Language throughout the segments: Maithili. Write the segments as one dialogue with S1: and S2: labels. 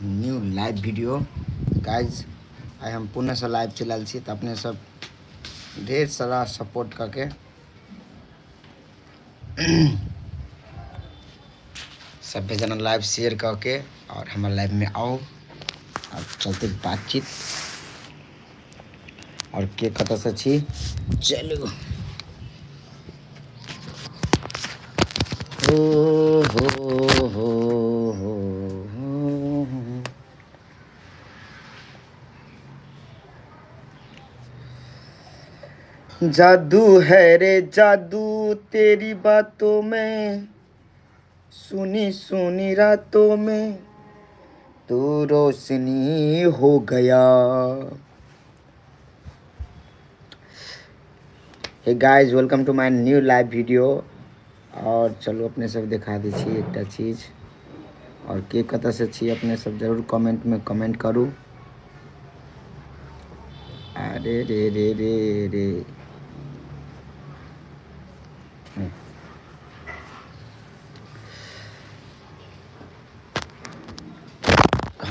S1: New live video. Guys आइ हम पुणेसँ लाइव चलि आयल छी, तऽ अपने सब ढेर सारा सपोर्ट कऽ के सभे जना लाइव शेयर कऽ के आओर हमर लाइवमे आउ। आब चलते बातचीत। आओर के कतऽसँ छी? चलू, हो हो हो हो हो। जादू है रे जादू तेरी बातों में, सुनी सुनी रातों में तू रोशनी हो गया। Hey guys, welcome to my new live video. और चलू अपने सब देखा दै छी एकटा चीज। और के कतऽसँ छी अपने सब जरूर कमेंटमे कमेंट करू। अरे रे रे रे रे,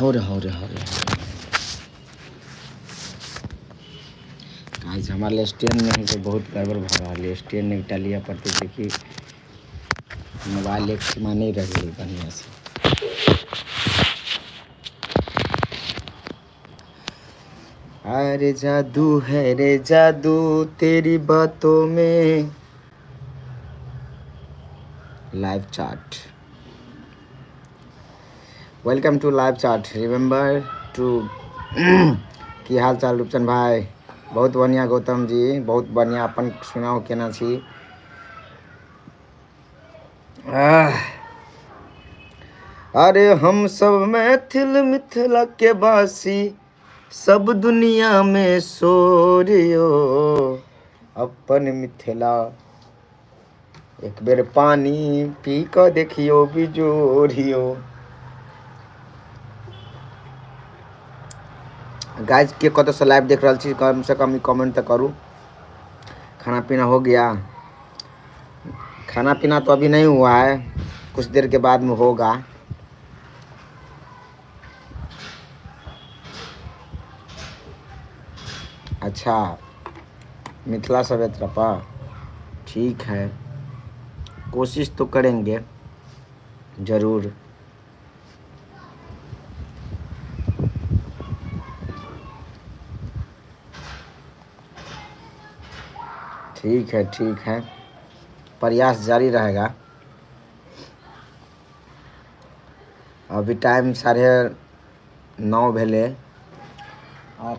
S1: हो रे हो रे हो रे। गाइस, हमरा ले स्टैंड नहीं है, बहुत गड़बड़ भऽ रहल है। स्टैंड एकटा लिअ पड़तै, जेकि मोबाइल एक सीमा नहीं रह गेल बढ़िआँ से। अरे जादू है रे जादू तेरी बातों में। Live chat, welcome to live chat. Remember to की हाल चाल रूपचंद भाई? बहुत बढ़िया गौतम जी, बहुत बढ़िया। अपन सुनाउ, केना छी? अरे हम सब मैथिल मिथिला के वासी, सब दुनिया में सोरियो अपन मिथिला। एक बेर पानी पी कऽ देखियो बिजोरियो। गाइस, के कतऽसँ लाइव देख रहल छी, कम से कम ई कमेंट तऽ करू। खाना पीना हो गया? खाना पीना तो अभी नहीं हुआ है, कुछ देर के बाद में होगा। अच्छा, मिथिला सभ्यता पर ठीक है, कोशिश तो करेंगे जरूर। ठीक है, ठीक है, प्रयास जारी रहेगा। अभी टाइम 9:30 भेलै। और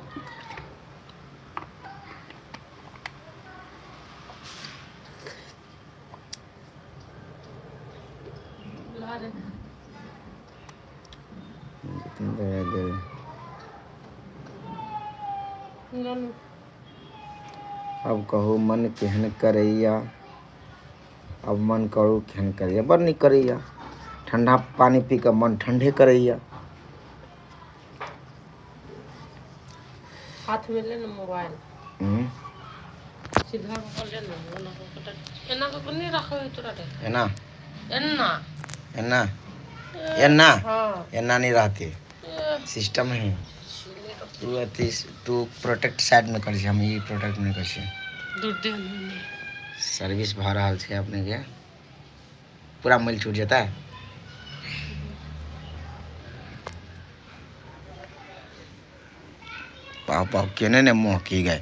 S1: अब कहू मन केहन करैया? अब मन करू केहन करैया? बड़ नीक करैया। ठंडा पानी पी कऽ मन ठंडे करैया।
S2: हाथ में ले ना मोबाइल। सीधा कऽ ले ना, ओना कऽ कऽ, एना कऽ कऽ नहि राखै तोरा रे।
S1: एना?
S2: एना।
S1: एना एना?
S2: हाँ।
S1: एना नहीं रहते, सिस्टम है। तू अथी, तू प्रोटेक्ट साइड में करै छी, हम ई प्रोटेक्ट नहीं करै छी।
S2: दूर दे।
S1: सर्विस भऽ रहल छै अपने के, पूरा मैल छूट जेतै। पाव पाव केने ने मुँह की गए।